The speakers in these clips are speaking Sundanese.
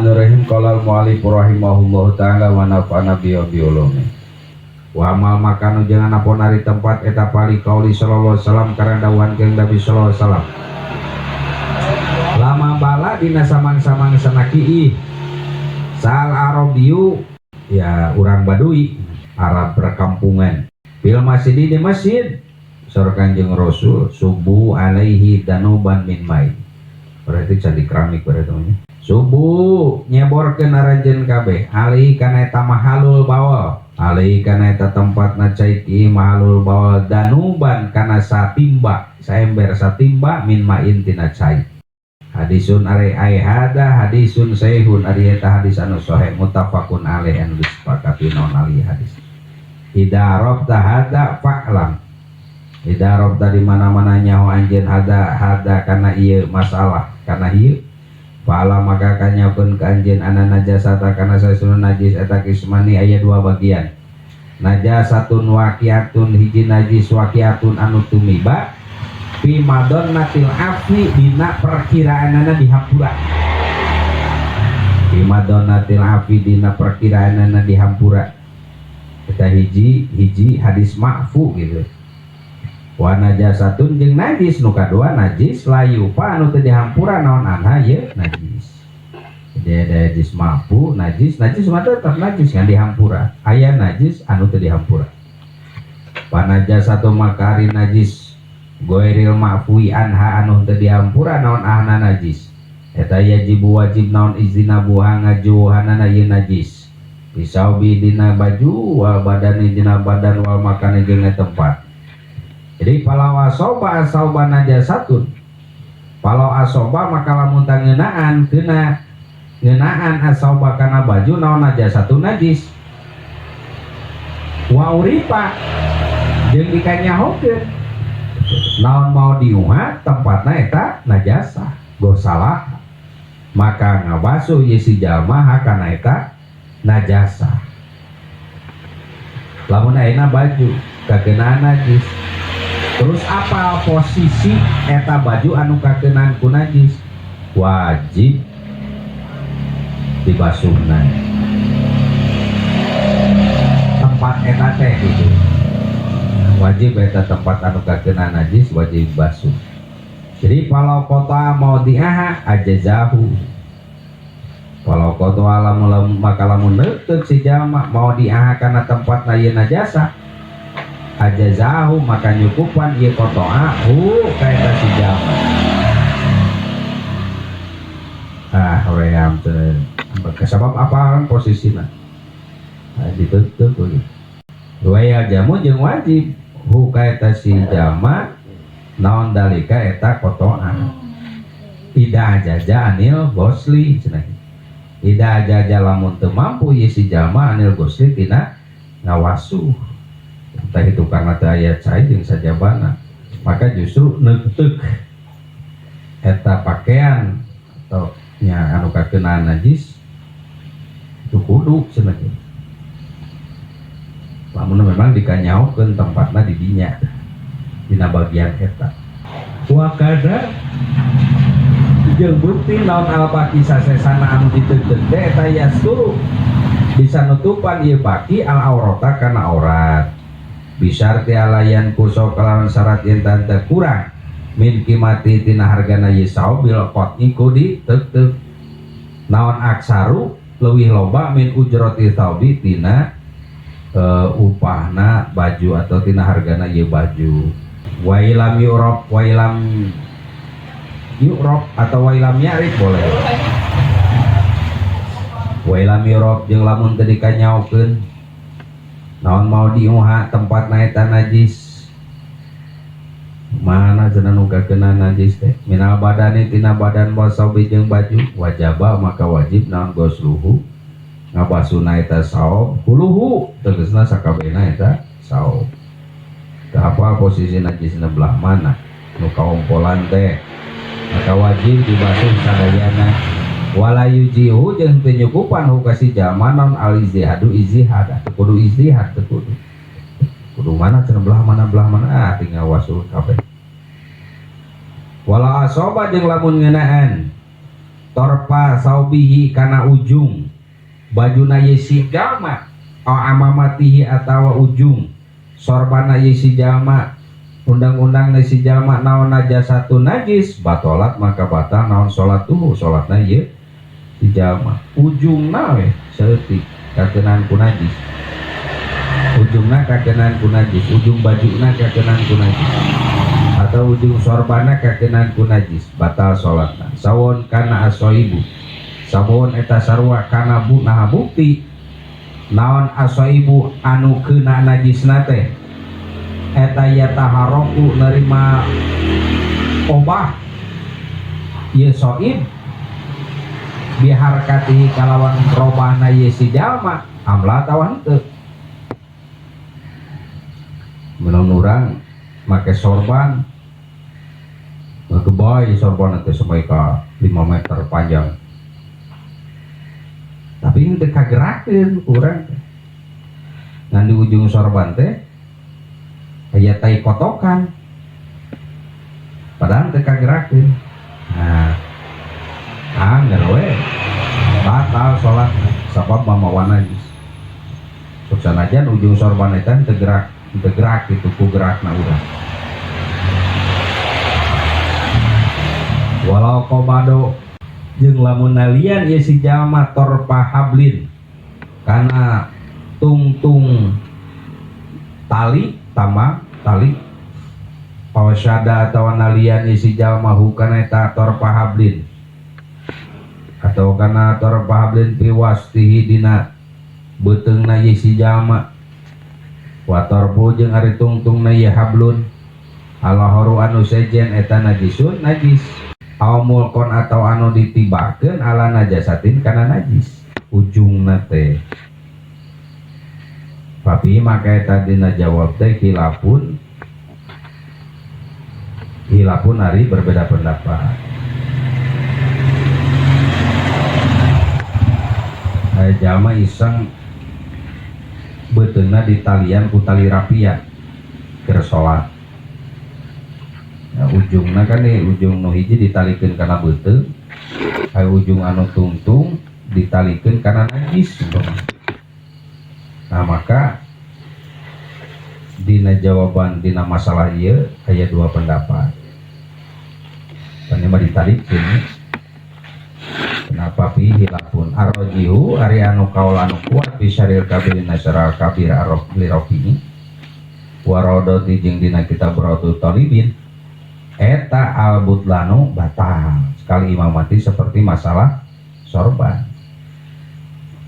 Bismillahirrahmanirrahim. Qala al-mu'allif rahimahullahu taala wa nafa'ana bi ulumi. Wa amal makanu jangan apon ari tempat eta pali kauli sallallahu alaihi wasallam karena dawuhan kanjeng Nabi sallallahu alaihi wasallam. Lama bala dina samang-samang sanaki sal arabiyu ya urang Badui, Arab perkampungan. Fil masjid di masjid saur Kanjeng Rasul subuh alaihi danuban min mai. Berarti candi keramik berarti namanya. Subuh nyeborkeun aranjeun kabeh alaihi kana eta mahalul bawal, alaihi kana eta tempatna cai ki mahalul bawal danuban kana satimba, saember satimba min ma'in tina cai. Hadisun are ai hada hadisun sahihun ari eta hadis anu sahih muttafaqun alaih anu disepakati naon ali hadis. Idza arafta hada fa'lam. Idza arafta di mana-mana nyaho anjeun hada hada kana ieu masalah kana ieu fa'lam maka kanyakeun ka anjeun anna najasata kana saesuna najis eta kismani aya dua bagian. Najasatun waqiatun hiji najis waqiatun anu tumiba fi madonnatil afwi dina perkiraanana dihampura. Fi madonnatil afwi dina perkiraanana dihampura. Eta hiji hiji hadis ma'fu gitu. Wa najasatun jeung najis nu kadua najis layu pa anu teu dihampura naon anha ye najis. Jadi ada najis ma'fu, najis, najis mah tetep najis kan dihampura. Aya najis anu teu dihampura. Wa najasatu maka ari najis goiril ma'fui anha anu teu dihampura naon ahna najis. Eta yajibu wajib naon izinabuha ngajuhanana ieu najis. Bisaubi dina baju wal badani dina badan wal makani jeung tempat. Jadi falau asoba asauba najasatun. Falau asoba maka lamun tangeunaan kena ngeunaan asauba kana baju naon najasatun najis. Wa urifa jeung dikanyahokeun naon mau diuha tempatna eta najasa gosalah maka ngabasuh ye si jalma hakana eta najasa. Lamun ayeuna baju kakenaan najis terus apa posisi eta baju anu kakenaan ku najis wajib dibasuhna tempat eta teh gitu. Wajib eta tempat anu kakenaan najis wajib basuh. Jadi falau qata'a maudi'aha ajazahu. Falau qata'a lamun maka lamun neuteuk si jalma maudi'aha kana tempatna ieu najasa ajazahu maka nyukupan ieu qata'a hu ka eta si jalma. Ah hoream teh sabab apa posisina? Nah, ditutup gitu. Wa jamu jeung wajib hu ka eta si jalma naon dalika eta qata'a. Ida ajaza anil gosli cenah. Ida ajaza lamun teu mampu ieu si jalma anil gosli tina ngawasuh. Entah itu karena teu aya cai jeung sajabana, maka justru neuteuk eta pakaian atau nya anu kakenaan najis itu kudu cenah. Lamun memang dikanyahokeun tempatna di dinya dina bagian eta. Wa kada jeung bukti naon al-baki sasesana anu diteuteup teh eta yasturu bisa nutupan ieu baki al aurata kana aurat. Bisarti alayan kuso kalawan syarat yen teu kurang min kimati tina hargana ieu saob bil qat'i ku diteuteup naon aksaru leuwih loba min ujrati thawbi tina upahna baju atau tina hargana ieu baju. Wa ilam yu'raf wa ilam yu'raf atau wa ilam ya'rif boleh. Wa ilam yu'raf jeung lamun teu dikanyaokeun naon mau diuha tempatna eta najis. Mana cenah nu kakena najis teh minal badani tina badan wasobi jeung baju wajaba maka wajib naon gosluhu ngabasuna eta saob kuluhu tegasna sakabehna eta saob. Teu apa posisi najisna belah mana nu kaompolan teh maka wajib dibasuh sadayana. Wala yujihu jeung teu nyukupan hu ka si jalma naon al ijtihadu ijtihad teu kudu ijtihad teu kudu kudu mana cenah belah mana ah tinggal wasuh kabeh. Wala asoba jeung lamun ngeunaan Torpa saubihi kana ujung bajuna ye si jalma au amamatihi atawa ujung sorbana ye si jalma undang-undang si jalma naon najasatun najis batolat maka batal naon salatuhu salatna ye si jalma ujungna we saeutik kakeunaan ku najis ujungna kakeunaan ku najis ujung bajuna kakeunaan ku najis atau ujung sorbana kakeunaan ku najis batal salatna sawon kana asoibu sawon eta sarua kana bu naha bukti naon asoibu anu keuna najisna teh eta yataharoku nerima obah ieu soib biharkatihi kalawan robahna ieu si jalma amla atawa henteu. Menurut urang make sorban ngegebay sorban teh sampai ka 5 meter panjang tapi ini teu kagerakeun urang teh ngan di ujung sorban teh aya tai kotokan padahal teu kagerakeun. Nah angger we batal salat sabab mamawa najis sok sanajan ujung sorban eta teu gerak teu gerak gitu ku gerakna urang. Walau komado jeung lamun nalian ieu si jalma torpa hablin kana tungtung tali tambang tali awsyada atawa nalian ieu si jalma hukana eta torpa hablin atau kana torpa hablin piwastihi dina beuteungna ieu si jalma wa torbu jeung ari tungtungna ieu hablun alahoru anu sejen eta najisun najis aw mulkon atau anu ditibakeun ala najasatin kana najis ujungna teh. Tapi maka eta dina jawab teh hilapun hilapun ari berbeda pendapat. Aya jalma iseng beuteungna ditalian ku tali rapia keur salat. Ya, ujungna kan nih ujung nu hiji ditalikeun kana beuteung, aya ujung anu tungtung ditalikeun kana najis. Nah maka dina jawaban dina masalah ieu aya dua pendapat. Kan mah ditalikeun. Kenapa fi hilafun arrojihu ari anu kaul anu kuat fi syaril kabir nasyaril kabir arrof lirofihi warodoti jeung dina kitab Rawdut Talibin eta al butlanu batal sekali imamati seperti masalah sorban.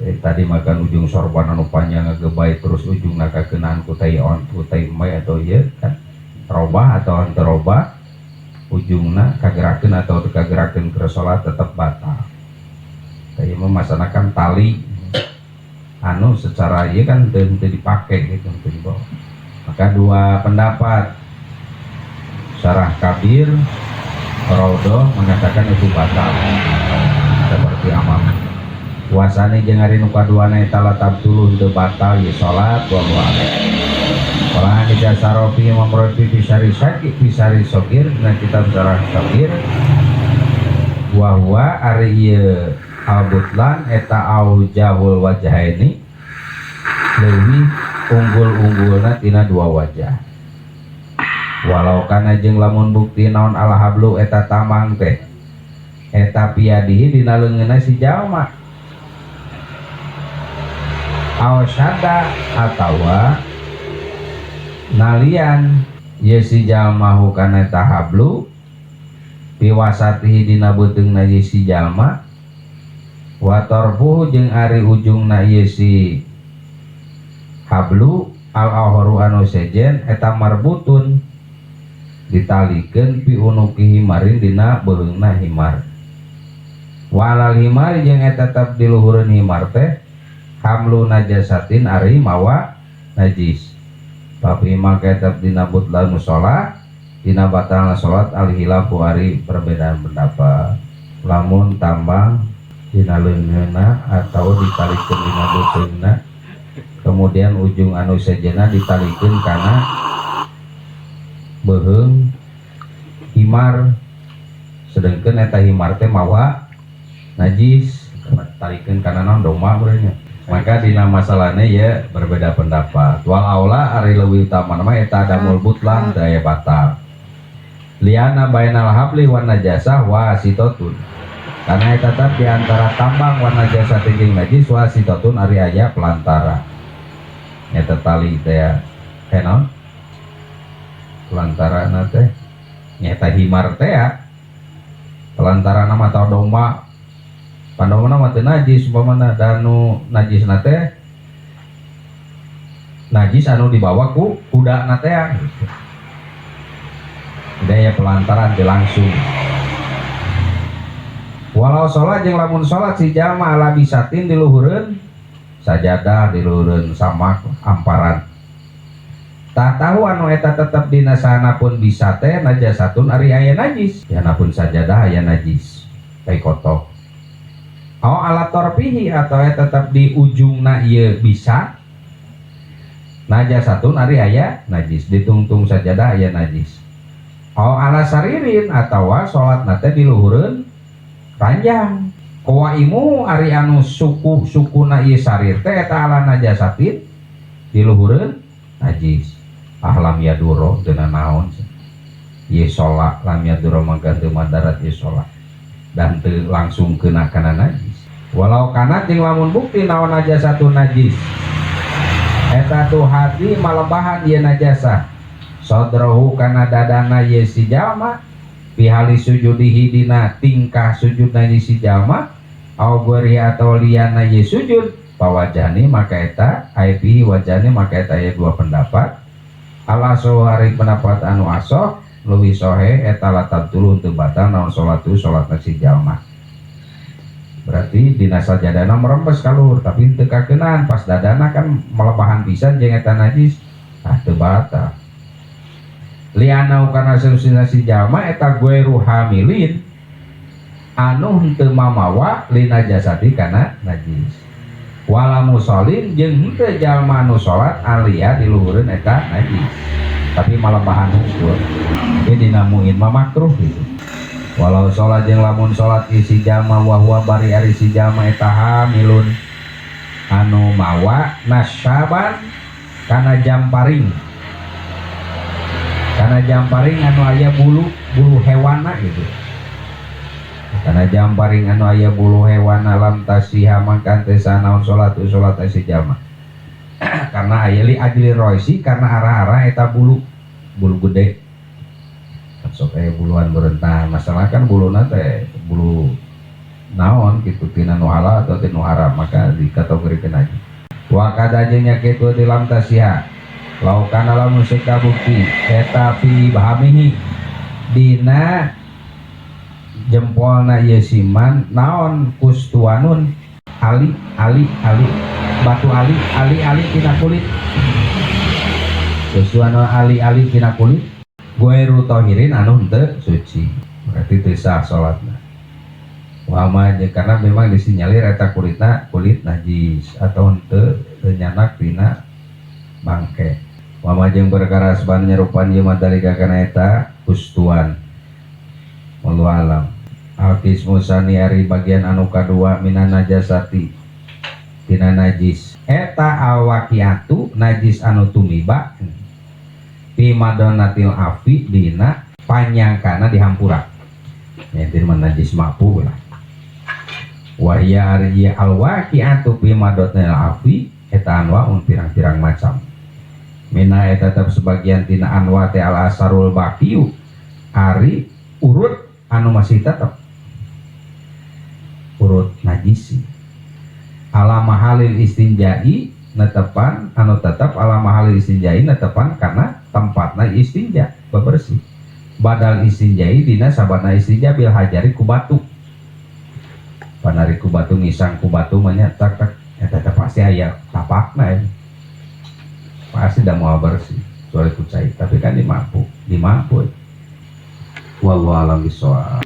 Tadi makan ujung sorban anu panjang ngegebay terus ujungna kakeunaan ku tai on ku tai mai atau ieu kan robah atau henteu robah ujungna kagerakeun atau teu kagerakeun keur salat tetep batal. Tadi mah masana kan tali anu secara ieu kan teu dipake gitu teu dibawa. Maka dua pendapat Syarah Kabir Raudhah mengatakan itu batal seperti amam. Puasane jeung ari nu kaduana eta latab tuluh teu batal ye salat wa a'lam. Qala hadis Sarafi Imam Rafi fi syari syaki fi syari sogir dina kitab Syarah Sogir wa huwa ari ieu al-butlan eta aujahul wajhaini leuwih unggul-unggulna tina dua wajah. Walau kana jeung lamun bukti naon al-hablu eta tamang teh eta piadihi dina leungeunna si jalma aw syada atawa nalian ye si jalma hukana eta hablu piwasatihi dina beuteungna ye si jalma wa tarfuhu jeung ari ujungna ieu si hablu al ahru anu sejen eta marbutun ditalikeun pi unuki himarin dina beuheungna himar walal himar jeung eta tetep di luhureun himar teh hamlu najasatin ari mawa najis tapi maka tetep dina butlan musholat dina batalna salat al hilafu ari perbedaan pendapat lamun tambang dina leungeunna atau ditalikeun dina beuteungna kemudian ujung anu sejenna ditalikeun kana beuheung himar sedengkeun eta himar teh mawa Najis tarikeun kana naon, domba berarti. Maka dina masalahnya ya berbeda pendapat. Wal aula, ari leuwih utama mah eta adamul butlan, teu aya batal. Liana bainal habli wan najasah wasitotun, karena eta tetap di antara tambang wan najasah jeung najis wasitotun, ari aya pelantara. Eta tali teh ya, eh, naon pelantara na teh, nyata himar teh ya pelantara nama atau domba. Pandomana mah teu najis umpamana, dan nu najis na teh najis anu dibawa ku kuda na teh ya gitu. Daya pelantaran teu langsung. Walau sholat, jeung lamun sholat si jalma ala bisatin, diluhureun sajadah, diluhureun samak amparan, tahtahu, anu eta tetep dina sahanapun bisat teh najasatun, ari aya najis ya pun sajadah aya najis tai kotok. Aw ala torfihi, atau eta tetep di ujungna ieu bisat najasatun, ari aya najis, ditungtung sajadah aya najis. Aw ala saririn, atawa salatna teh diluhureun ranjang, qawaimu, ari anu suku sukuna ieu sarir teh eta ala najasatin, diluhureun najis. Ah, lam yaduro, teu naon ieu salat. Lam yaduro, mangka teu madarat ieu salat dan teu langsung kena kana najis. Walau kanat, jeung lamun bukti naon najasatun najis eta tuhadzi, malebahan ieu najasah sodrohu, kana dadana ieu si jalma, fi hali sujudihi, dina tingkah sujudna ieu si jalma, au ghairihi, atau liyana ieu sujud, fawajhani, maka eta aya fihi wajhani, maka eta aya dua pendapat. Al ashohu, ari pendapat anu ashoh, leuwih sohe, eta la tabtulu, teu batal naon salatu, salatna si jalma. Berarti dina sajadana merembes kaluhur tapi teu kakeunaan pas dadana kan melebahan pisan jeung eta najis, ah, teu batal. Lianau, karena seusina si jalma eta ghairu hamilin, anu henteu mamawa linajasati, kana najis, wala musholin, jeung henteu jalma anu salat alaiha, diluhureun eta najis, tapi malebahan hukum. Ini dina Muin mah makruh gitu. Walau sholat, jeung lamun sholat si jalma, wa huwa, bari ari si jalma eta hamilun, anu mawa nasyaban, kana jamparing, kana jamparing anu aya bulu bulu hewana gitu, kana jamparing anu aya bulu hewana, lam tasihha, mangka teu sanaon salat salat si jalma, karena aya li ajli roisi, karena arah-arah eta bulu bulu gede. Sok aya buluan berentah masalah kan, buluna teh bulu naon gitu, tina nu halal atau tina nu haram, maka dikategorikeun aja. Wa kadza, jeung nya kitu di lam tasihha lau kana, lamun kabukti eta fi ibhamihi, dina jempolna ieu siman naon kustuanun, ali ali ali batu ali ali ali tina kulit, kustuanun, ali ali tina kulit, ghairu tohirin, anu henteu suci, berarti teu sah salatna. Wama, karena memang disinyalir eta kulitna kulit najis atau henteu, teu nyanak tina bangke. Wama, jeung perkara asbaha, nyerupan ieu ma dzalika, kana eta kustuan. Wallahu alam. Al qismu tsani, ari bagian anu kadua, minan najasati, tina najis, eta alwaqiatu, najis anu tumiba fi madonnatil afwi, dina panyangkana dihampura ya, dina najis ma'fu lah. Wahya, ari ieu alwaqiatu fi madonnatil afwi eta anwaun, pirang-pirang macam. Minha, eta tetap sebagian tina anwa teh al asarul baqiyu, ari urut anu masih tetap, urut najisi ala mahalil istinjai, netepan anu tetap, ala mahalil istinjai, netepan karena tempatna istinja, bebersih, badal istinjai, dina sabana istinja, bil hajari, ku batu. Panari ku batu, ngisang ku batu mah nya, tak tak eta teh pasti aya tapakna ya. Pasti dah mau bersih kecuali ku cai, tapi kan dimampu dimampu. Wallahu alam bisawab.